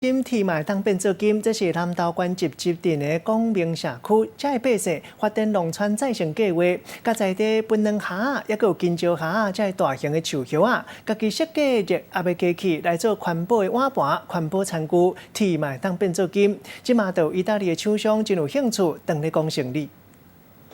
金鐵嘛會當變做金，這是南投縣集集鎮的廣明社區，遮的百姓發展農村再生計劃，佮在地檳榔莢，抑閣有金蕉莢，遮的大型的樹葉仔，家己設計熱壓的機器來做環保的碗盤、環保餐具，鐵嘛會當變做金。這馬就意大利的廠商真有興趣，當咧講生理。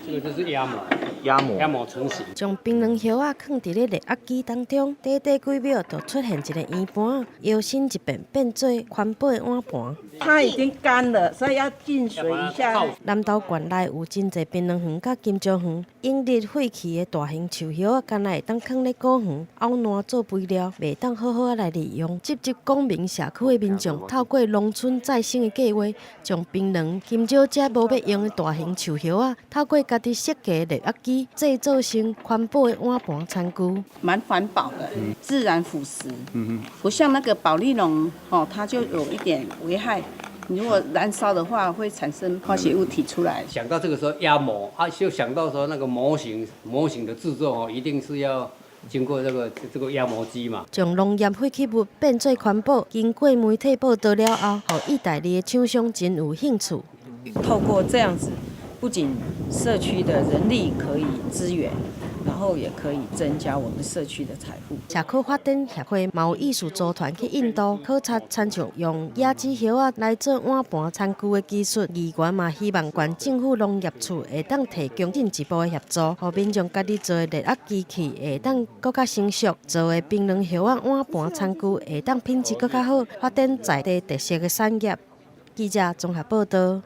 這個就是壓模，壓模，壓模成型。將檳榔葉仔囥佇咧熱壓機當中，短短幾秒就出現一個圓盤，搖身一變變做環保的碗盤。它已經乾了，所以要浸水一下。南投縣內有真濟檳榔園佮金蕉園，往日廢棄的大型樹葉仔，敢若會當囥咧果園漚爛做肥料，袂當好好仔來利用。集集廣明社區的民眾透過農村再生的計劃，將檳榔、金蕉遮無欲用的大型樹葉仔，透過家己設計的熱壓機，製造成環保的碗盤餐具。蠻環保的，自然腐蝕，不像那個保麗龍，哦，它就有一點危害。你如果燃燒的話，會產生化學物體出來。想到這個時候壓模啊，就想到說那個模型，模型的製作哦，一定是要經過這個壓模機嘛。將農業廢棄物變做環保，經過媒體報道了後，予意大利的廠商真有興趣。透過這樣子，不僅社區的人力可以支援，然後也可以增加我們社區的財富。社區發展協會嘛有藝術組團去印度考察，親像用椰子葉仔來做碗盤餐具的技術。議員嘛希望縣政府農業處會當提供進一步的協助，予民眾家己做的熱壓機器會當閣較成熟，做的檳榔葉仔碗盤餐具會當品質閣較好，發展在地特色的產業。記者綜合報道。